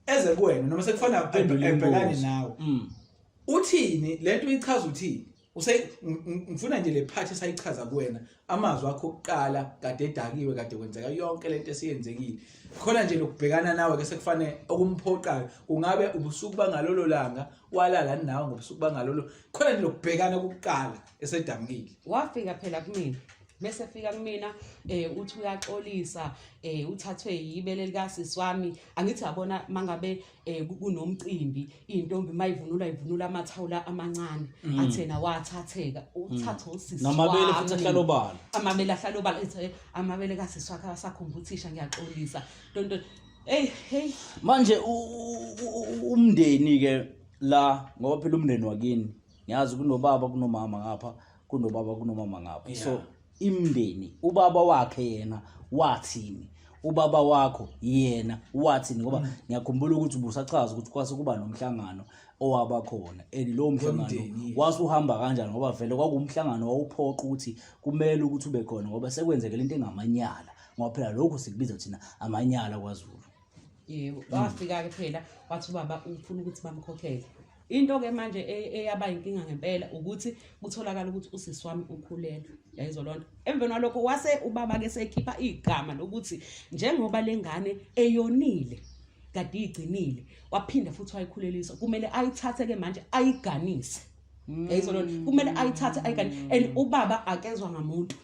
S3: eze kuwena noma sekufana
S2: Aphendule
S3: ebhekane
S2: imibuzo.
S3: nawe. Uthini lento uyichaza uthini? Use ngifuna nje le part esayichaza kuwena amazwi akho okuqala kade edakiwe kade kwenzeka yonke lento esiyenzekile. Khona nje lokubhekana nawe ke sekufane okumphoqayo kungabe ubusuku bangalolo langa walala nawe ngobusuku bangalolo khona nje lokubhekana kokuqala esedamukile.
S1: Wafika phela kumina bese fika kumina uthi uyaxolisa uthathwe yibele likasisi wami. Angithi yabona mangabe kunomcimbi intombi mayivunula ivunula amathawula amancane athena wathatheka uthatha usisi
S2: Namabele
S1: wami.
S2: futhi ahlala obala.
S1: Amabele ahlala obala ethi amabele kasisi wakhe asakhumbuthisha ngiyaxolisa tonto. Hey hey
S2: Manje umndeni ke la ngoba phela umndeni wakini ngiyazi kunobaba kunomama ngapha kunobaba kunomama ngapha so imndeni ubaba wakhe yena wathini ubaba wakho yena wathini ngoba ngiyakhumbula ukuthi ubusachaza ukuthi kwase kuba nomhlangano owaba khona and lowo mhlangano
S3: Womndeni.
S2: wasuhamba kanjani ngoba vele kwakuwumhlangano wawuphoqa ukuthi kumele ukuthi ube khona ngoba sekwenzekele into engamanyala ngoba phela lokhu sikubiza thina amanyala kwaZulu.
S1: Yebo, wafika ke phela wathi ubaba ufuna ukuthi bamkhokhele. Into ke manje eyaba inkinga ngempela ukuthi kutholakala ukuthi usisi wami ukhulelwe. Yayizwa lonto. Emveni kwalokho wase ubaba ke sekhipha igama lokuthi njengoba lengane eyonile kade igcinile waphinda futhi wayikhulelisa kumele ayithathe ke manje ayiganise. Yayizwa lonto. Kumele ayithathe ayiganise and ubaba akezwa ngamuntu.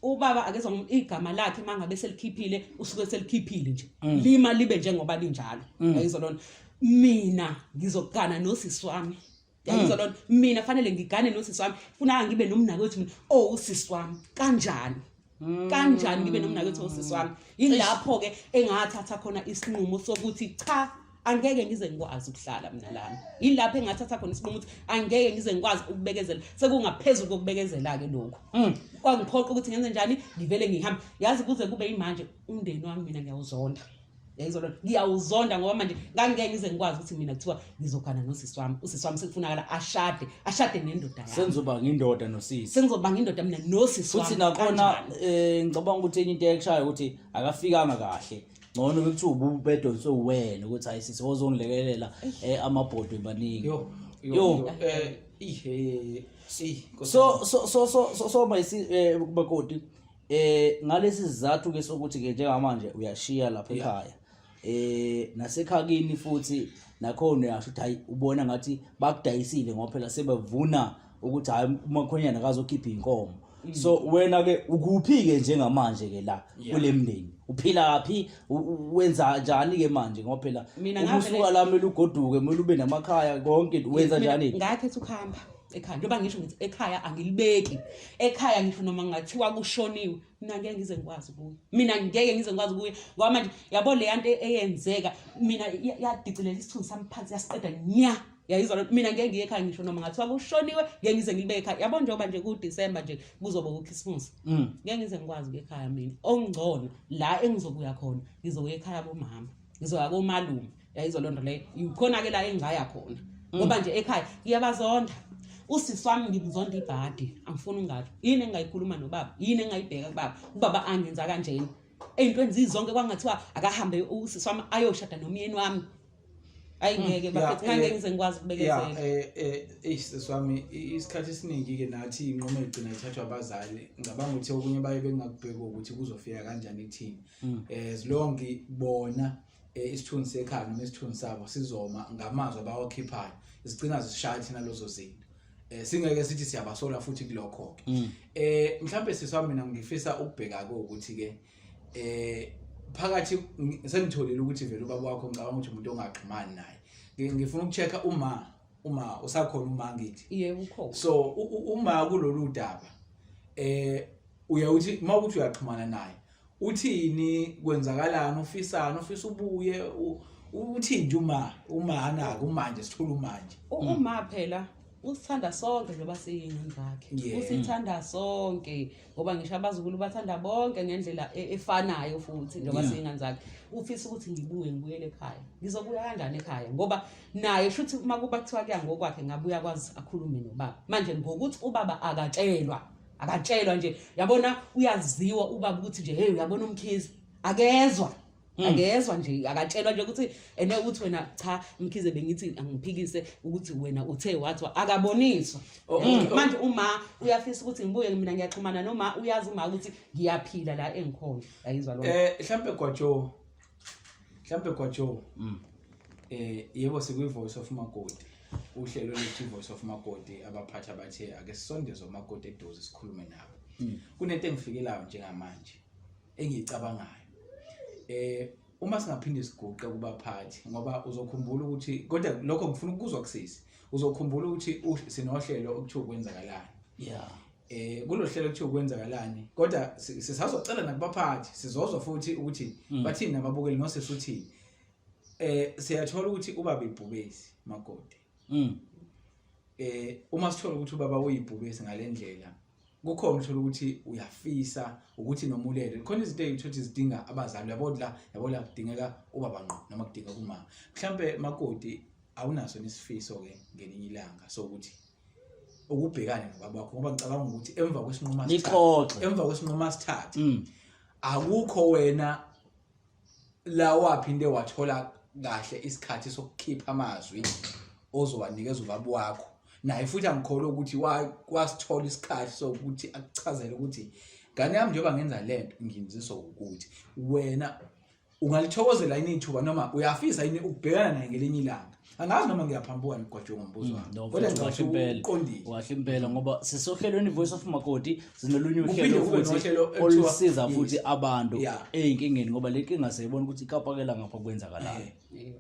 S1: Ubaba akezwa igama lakhe mangabe selikhiphile usuke selikhiphile nje. Lima libe njengoba linjalo. Yayizwa lonto. Mina ngizogana nosisi wami. Yayizwa lonto. Mina fanele ngigane nosisi wami. Funa ngibe nomnakwethu mina. Oh usisi wami kanjani? Kanjani ngibe nomnakwethu osisi wami? Yilapho ke engathatha khona isinqumo sokuthi cha angeke ngize ngikwazi ukuhlala mina lana. Yilapho engathatha khona isinqumo ukuthi angeke ngize ngikwazi ukubekezela. Sekungaphezulu kokubekezela ke lokho. Kwangiphoqa ukuthi ngenze njani ngivele ngihambe. Yazi kuze kube imanje umndeni wami mina ngiyawuzonda. Yayizwa lonto. Ngiyawuzonda ngoba manje ngangeke ngize ngikwazi ukuthi mina kuthiwa ngizogana nosisi wami. Usisi wami sekufunakala ashade, ashade nendoda yami.
S2: Sengizoba ngindoda nosisi.
S1: Sengizoba ngindoda mina nosisi wami.
S2: Futhi nakhona
S1: kanjani?
S2: Ngicabanga ukuthi enye into ekushayo ukuthi akafikanga kahle. Ngcono bekuthiwa ubedonswe uwena ukuthi hayi sisi wozongilekelela amabhodwe maningi.
S3: Yo
S2: Yo.
S3: yo ihe
S2: So so so so so so mayisi makoti ngalesi sizathu ke sokuthi ke njengamanje uyashiya lapha ekhaya nasekhakini futhi nakhona uyasho ukuthi hayi ubona ngathi bakudayisile ngoba phela sebevuna ukuthi hayi umakhonyana akazokhipha inkomo. So wena ke ukuphi ke njengamanje ke la kule mndeni uphila phi wenza njani ke manje ngoba phela
S1: Mina
S2: uma
S1: ngavele
S2: usuka la kumele ugoduke kumele ube namakhaya konke wenza
S1: Mina
S2: njani?
S1: Ngakhetha ukuhamba ekhaya njengoba ngisho ngithi ekhaya angilibeki ekhaya ngisho noma ngathiwa kushoniwe mina ngeke ngize ngikwazi ukuya mina ngeke ngize ngikwazi ukuya ngoba manje yabo le yanto eyenzeka mina yadicilela isithunzi sami phansi yasiqeda nya. Yayizwa loo nto. Mina ngeke ngiye ekhaya ngisho noma ngathiwa kushoniwe ngeke ngize ngilibeke ekhaya. Yabo njengoba nje kuDisemba nje kuzoba uChristmas. Ngeke ngize ngikwazi ukuya ekhaya mina. Okungcono la engizobuya khona ngizoya ekhaya bomama. Ngizoya komalume. Yayizwa loo nto leyo. Ikhona ke la engingaya khona. Ngoba nje ekhaya ngiyabazonda. Usisi wami ngimzonda ibhadi. Angifuni ungathi. Yini engingayikhuluma nobaba? Yini engingayibheka kubaba? Ubaba angenza kanjena. Ey'ntweni zizonke kwangathiwa akahambe usisi wami ayoshada nomyeni wami. Hayi ngeke bafethu ngeke ngize ngikwazi ukubekezela.
S3: Sisi wami isikhathi esiningi ke nathi inqumo egcina ithathwa abazali. Ngicabanga ukuthi okunye baye bengakubheki ukuthi kuzofika kanjani kuthini. As long bona isithunzi sekhaya noma isithunzi sabo sizoma ngamazwi abawakhiphayo. Zigcina zishaya thina lezo zinto. Singeke sithi siyabasola futhi kulokho ke. Mhlambe sisi wami mina ngifisa ukubheka ke ukuthi ke phakathi sengitholile ukuthi vele ubaba wakho ngicabanga ukuthi umuntu ongaxhumani naye. Ngifuna ukuchecka uma usakhona uma ngithi.
S1: Yebo ukhona.
S3: So uma kulolu daba uya uthi uma ukuthi uyaxhumana naye uthini kwenzakalani ufisana ufisa ubuye uthini nje uma anaka umanje sithola umanje.
S1: Uma phela Usithanda sonke njengoba siyingane zakhe.
S3: Yeah.
S1: Usithanda sonke ngoba ngisho abazukulu bathanda bonke ngendlela efanayo futhi njengoba siyingane zakhe. Ufisa ukuthi ngibuye ngibuyele ekhaya. Ngizobuya kanjani ekhaya ngoba naye shuthi uma kuba kuthiwa kuya ngokwakhe ngabuya kwazi akhulume nobaba. Manje ngokuthi ubaba akatshelwa akatshelwa nje yabona uyaziwa ubaba ukuthi nje hey uyabona uMkhize akezwa. Akezwa nje, akatshelwa nje ukuthi ene uthi wena cha Mkhize bengithi angiphikise ukuthi wena uthe wathi akaboniswa.
S3: Oh,
S1: Manje uma uyafisa ukuthi ngibuye mina ngiyaxhumana noma uyazi uma ukuthi ngiyaphila la engikhona, ayizwa lo.
S3: Mhlambe Gwajo, mhlambe Gwajo, yebo, sikuyi Voice of Makoti, uhlelo lethu Voice of Makoti. Abaphathi abathe ake sisondeze umakoti eduze sikhulume nabo. Kunento engifikelayo njengamanje engiyicabangayo, uma singaphinde siguqe kubaphathi, ngoba uzokhumbula ukuthi, kodwa lokho ngifuna ukuzwa kusisi, uzokhumbula ukuthi sinohlelo okuthiwa kwenzakalani. Kulo hlelo kuthiwa kwenzakalani, kodwa sisazocela nakubaphathi, sizozwa futhi ukuthi bathini nababukeli nosisi uthini. Siyathola ukuthi ubaba ibhubesi, makoti. Uma sithola ukuthi ubaba uyibhubesi ngalendlela, kukhona uthola ukuthi uyafisa ukuthi nomulele khona izinto ey'thothi zidinga abazali, uyabo la, yabo la kudingeka ubaba ngqo noma kudingeka umama. Mhlambe makoti awunaso nesifiso ke ngelinye ilanga sokuthi ukubhekane nobaba wakho, ngoba ngicabanga ukuthi emva kwesinqumo
S2: Nixoxe.
S3: emva kwesinqumo asithathe, akukho wena la waphinde wathola kahle isikhathi sokukhipha amazwi ozowanikeza ubaba wakho. Naye futhi angikholwa ukuthi wasithola isikhathi sokuthi akuchazele ukuthi ngane yami, njengoba ngenza lento ngiyenziswa ukuthi wena ungalithokozela yini ithuba noma uyafisa yini ukubhekana naye ngelinye ilanga. Angazi noma ngiyaphambuka nigwajwe ngombuzo wami,
S2: No,
S3: kodwa
S2: mfethu,
S3: ngicabanga
S2: kahle impela.
S3: uqondile.
S2: Kahle impela, ngoba sisohlelweni Voice of Makoti, sinolunye
S3: Kuphinde
S2: uhlelo
S3: kube
S2: futhi
S3: nohlelo ekuthiwa-
S2: olusiza
S3: Yes.
S2: futhi abantu ey'nkingeni, ngoba le nkinga siyayibona ukuthi ikapakela ngapha kwenzakalani.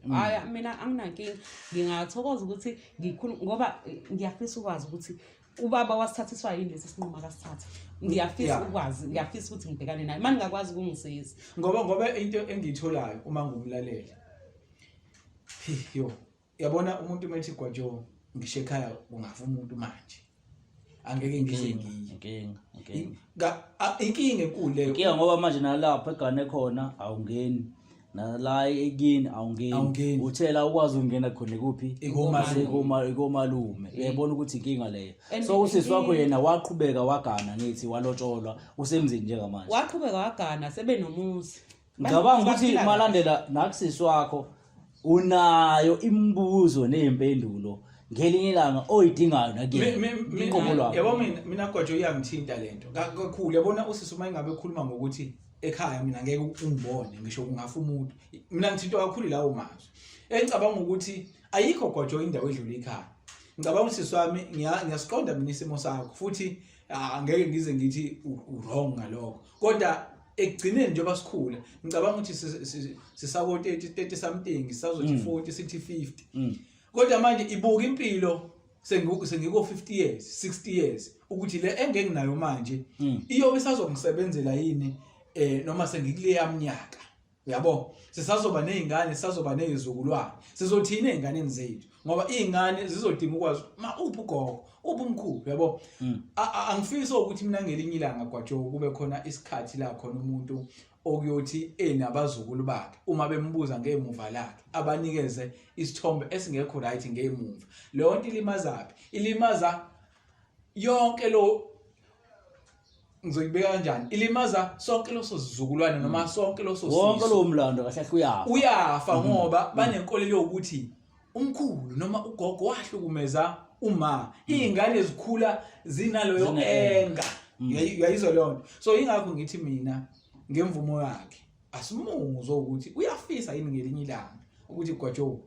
S1: Hhayi, mina anginankinga, ngingathokoza ukuthi ngikhulume ngoba ngiyafisa ukwazi ukuthi ubaba wasithathiswa yini lesi sinqumo akasithatha. Ngiyafisa ukwazi, ngiyafisa ukuthi ngibhekane naye uma ningakwazi ukungisiza.
S3: Ngoba into engiyitholayo uma ngumlaleli, yo, yabona umuntu uma ethi Gwajo ngisho ekhaya kungafa umuntu manje angeke ngize ngiye.
S2: Inkinga, inkinga.
S3: Inkinga enkulu leyo.
S2: Inkinga ngoba manje nalapho egane khona awungeni, nala ekini awungeni.
S3: Awungeni.
S2: Uthela ukwazi ukungena khona kuphi?
S3: Ikomalume.
S2: Ikomalume. Uyayibona ukuthi inkinga leyo.
S1: And
S2: So usisi wakho yena waqhubeka wagana, ngithi walotsholwa, usemzini njengamanje.
S1: Waqhubeka wagana, sebenomuzi.
S2: Ngicabanga ukuthi
S1: Baphila kahle.
S2: malandela nakusisi wakho unayo imibuzo nezimpendulo ngelinye ilanga oyidingayo nakuyena uqobo lwakho.
S3: Yabo mina Gwajo iyangithinta lento kakhulu. Yabona usisi uma engabe ekhuluma ngokuthi ekhaya mina ngeke ungibone ngisho kungafa umuntu, mina ngithintwa kakhulu lawo mazwi. Engicabanga ukuthi ayikho Gwajo indawo edlula ikhaya. Ngicabanga ukuthi sisi wami ngiyasiqonda mina isimo sakho futhi angeke ngize ngithi u-wrong ngalokho, kodwa ekugcineni njengoba sikhula ngicabanga ukuthi sisako 30 something, sisazothi 40, sithi 50, kodwa manje ibuka impilo sengiko 50 years, 60 years, ukuthi le engenginayo manje iyobe isazongisebenzela yini noma sengikuleya minyaka. Uyabo, sisazoba nezingane, sisazoba nezizukulwane, sizothini ezinganeni zethu? Ngoba izingane zizodinga ukwazi ma uphi ugogo, uphi umkhulu, uyabo. Angifisi ukuthi mina ngelinye ilanga Gwajo kube khona isikhathi la khona umuntu okuyothi enabazukulu bakhe uma bembuza ngemuva lakhe abanikeze isithombe esingekho right ngemuva. Leyo nto ilimazaphi? Ilimaza yonke lo, ngizoyibeka kanjani, ilimaza sonke leso sizukulwane noma sonke leso
S2: Wonke
S3: sisu.
S2: lowo mlando kahle kahle uyafa.
S3: Uyafa, ngoba banenkolelo yokuthi umkhulu noma ugogo wahlukumeza uma iy'ngane zikhula zinaloyo
S2: Zine-anger.
S3: enga. Uyayizwa leyo nto? So ingakho ngithi mina ngemvumo yakhe asimuzwe ukuthi uyafisa yini ngelinye ilanga ukuthi Gwajo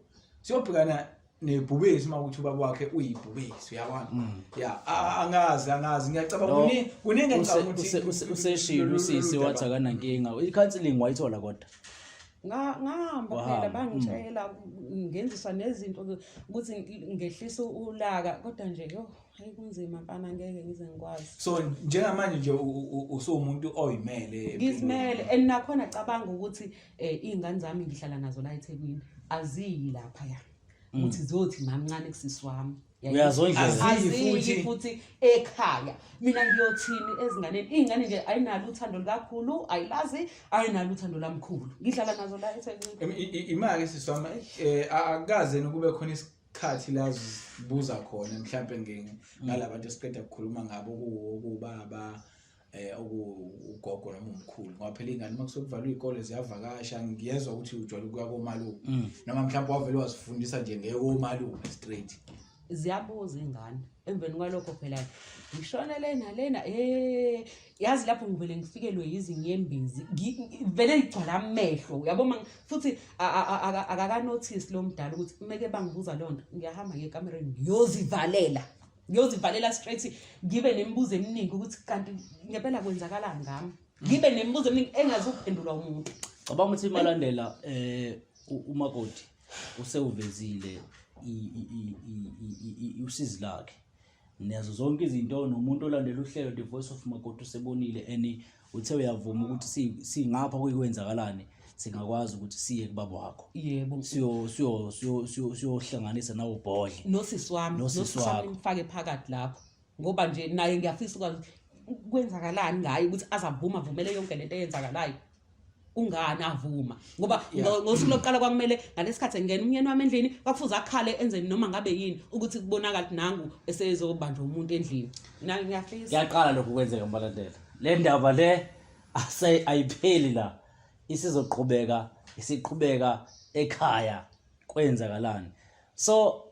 S3: siyobhekana nebhubesi uma ukuthi ubaba wakhe uyibhubesi, uyabona. Ya, angazi, ngiyacabanga
S2: No,
S3: kuningi engicabanga ukuthi
S2: useshilo usisi wathi akanankinga. I-counselling wayithola kodwa?
S1: Ngahamba phela.
S2: Wahamba.
S1: Bangitshela, ngenziswa nezinto ukuthi ngehlisa ulaka, kodwa nje yo, hayi, kunzima mfana, ngeke ngize ngikwazi.
S3: So njengamanje nje usuwumuntu oyimele empilweni.
S1: Ngizimele, and nakhona cabanga ukuthi iy'ngane zami ngihlala nazo la eThekwini, aziyi laphaya ukuthi ziyothi mamncane kusisi wami.
S2: Uyazondlela.
S3: Aziyi
S1: aziyi
S3: futhi.
S1: futhi ekhaya. Mina ngiyothini ezinganeni? Iy'ngane nje ayinalo uthando lukakhulu, ayilazi, ayinalo uthando lamkhulu. Ngihlala nazo la eThekwini.
S3: Imake sisi wami, akukaze yini kube khona isikhathi la zibuza khona mhlampe ngalabantu esiqeda ukukhuluma ngabo, okuwubaba, okuwugogo noma umkhulu, ngoba phela iy'ngane uma kusuke kuvalwe iy'kole ziyavakasha. Ngiyezwa ukuthi ujwayele ukuya komalume, noma mhlawumbe wavele wazifundisa nje ngeke komalume straight.
S1: Ziyabuza iy'ngane. Emveni kwalokho phela ngishone lena lena, yazi lapho ngivele ngifikelwe yizinyembezi, vele igcwala amehlo, uyabo. Futhi akakanothisi lo mdala ukuthi meke bangibuza leyo nto, ngiyahamba ngiye ekamereni, ngiyozivalela, ngiyozivalela straight, ngibe nemibuzo eminingi ukuthi kanti ngempela kwenzakalani ngami, ngibe nemibuzo eminingi engazuphendulwa umuntu.
S2: Cabanga ukuthi malandela, umakoti usewuvezile usizi lakhe nazo zonke izinto, nomuntu olandela uhlelo The Voice of Makoti usebonile and uthe uyavuma ukuthi singapha kuyikwenzakalani, singakwazi ukuthi siye kubaba wakho.
S1: Yebo.
S2: Siyo siyo siyo siyo siyohlanganisa nawo ubhodle.
S1: Nosisi wami.
S2: Nosisi
S1: Nosisi wami.
S2: wakho.
S1: Nimfake phakathi lapho, ngoba nje naye ngiyafisa ukwazi kwenzakalani ngaye, ukuthi azavuma, avumele yonke lento eyenzakalayo. Kungani avuma? Ngoba ngosuku lokuqala kwakumele ngalesikhathi engena umyeni wami endlini, kwakufuze akhale, enzeni noma ngabe yini, ukuthi kubonakala ukuthi nangu esezobanjwa umuntu endlini. Na ngiyafisa.
S2: Kuyaqala lokhu kwenzeka, mbalandela. Le ndaba le ase ayipheli la, isizoqhubeka, isiqhubeka ekhaya kwenzakalani. So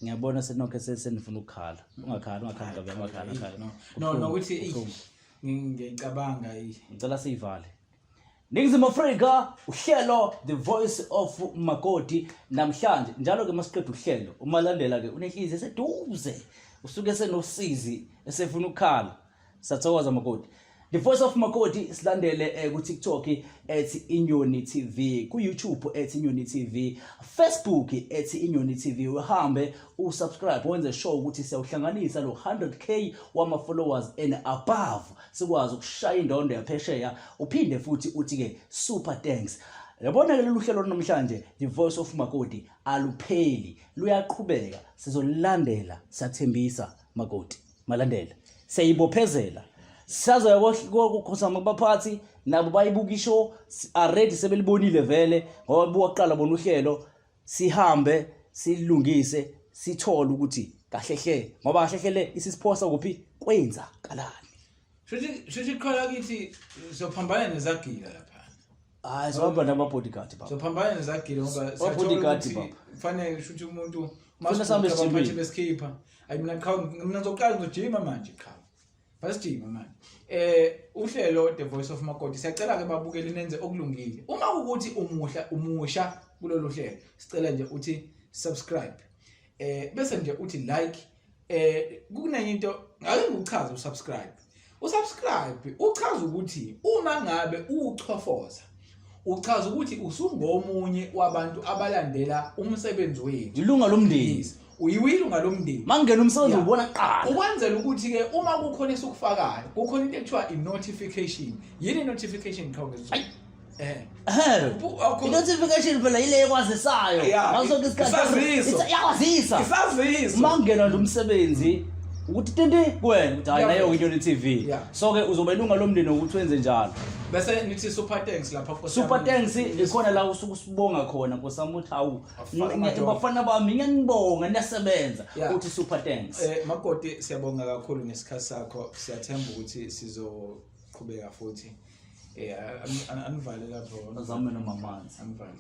S2: ngiyabona senokho senifuna ukukhala. Ungakhali, ungakhali, ngabe ungakhali, ungakhali.
S3: No, no.
S2: Kubuhlungu,
S3: Nokuthi
S2: kubuhlungu.
S3: Ngiyicabanga i
S2: Ngicela siyivale. Ningizimu Afrika, uhlelo The Voice of Makoti namhlanje. Njalo ke masiqeda uhlelo, umalandela ke unenhliziyo eseduze, usuke senosizi, esefuna ukukhala. Sathokoza Makoti. The Voice of Makoti, silandele ku TikTok @InyoniTV, ku YouTube @InyoniTV, Facebook @InyoniTV. Uhambe usubscribe, wenze sure ukuthi siyawuhlanganisa lo 100K wama followers and above, sikwazi ukushaya indondo yaphesheya. Uphinde futhi uthi ke super thanks. Yabona ke, lolu hlelo namhlanje The Voice of Makoti alupheli, luyaqhubeka, sizolandela, siyathembisa Makoti. Malandela, siyayibophezela, sisazoya kukhosama kubaphathi, nabo bayibuka ishow already, sebelibonile vele ngoba buka kuqala bona uhlelo. Sihambe silungise, sithole ukuthi kahle hle, ngoba kahle hle le isisiphosa kuphi, kwenzakalani.
S3: Shuthi qhala kithi sophambana nezagila lapha.
S2: Hayi, sohamba nama-bodyguard baba.
S3: Sophambana nezagila ngoba siyathola
S2: Bodyguard,
S3: ukuthi
S2: baba.
S3: kufanele shuthi umuntu
S2: Funa sihambe
S3: abaphathi
S2: sijimile.
S3: besikhipha. Ayi, mina qha, mina ngizoqala ngizojima manje, qha basijima manje. Uhlelo The Voice of Makoti, siyacela ke babukeli nenze okulungile. Uma ukuthi umuhla umusha kulolu hlelo, sicela nje uthi subscribe, bese nje uthi like. Kunenye into ngake ngikuchaze, usubscribe, usubscribe uchaza ukuthi uma ngabe uchofoza, uchaza ukuthi usungomunye wabantu abalandela umsebenzi wethu.
S2: Ilunga lomndeni.
S3: Yes, uyilunga lomndeni.
S2: Mangena umsebenzi ubona kuqala.
S3: Ukwenzela ukuthi-ke uma kukhona esukufakayo, kukhona into ekuthiwa i-notification. Yini i-notification, qhawe ngesiZulu?
S2: I-notification phela yile ekwazisayo ngaso sonke isikhathi.
S3: Isaziso.
S2: Iyakwazisa.
S3: Isaziso.
S2: Uma kungena nje umsebenzi ukuthi tinti kuwena ukuthi hayi, nayo Inyoni TV. So ke uzoba ilunga lomndeni ngokuthi wenze njalo.
S3: Bese nithi super thanks lapha, Nkosi
S2: Super
S3: yami.
S2: thanks ikhona la usuke usibonga khona, Nkosi yami, uthi hawu,
S3: Afaka amadola.
S2: bafana bami, ngiyanibonga, niyasebenza. Uthi super thanks.
S3: Makoti, siyabonga kakhulu ngesikhathi sakho. Siyathemba ukuthi sizoqhubeka futhi. Anivale lapho.
S2: Azame noma amanzi.
S3: Anivale.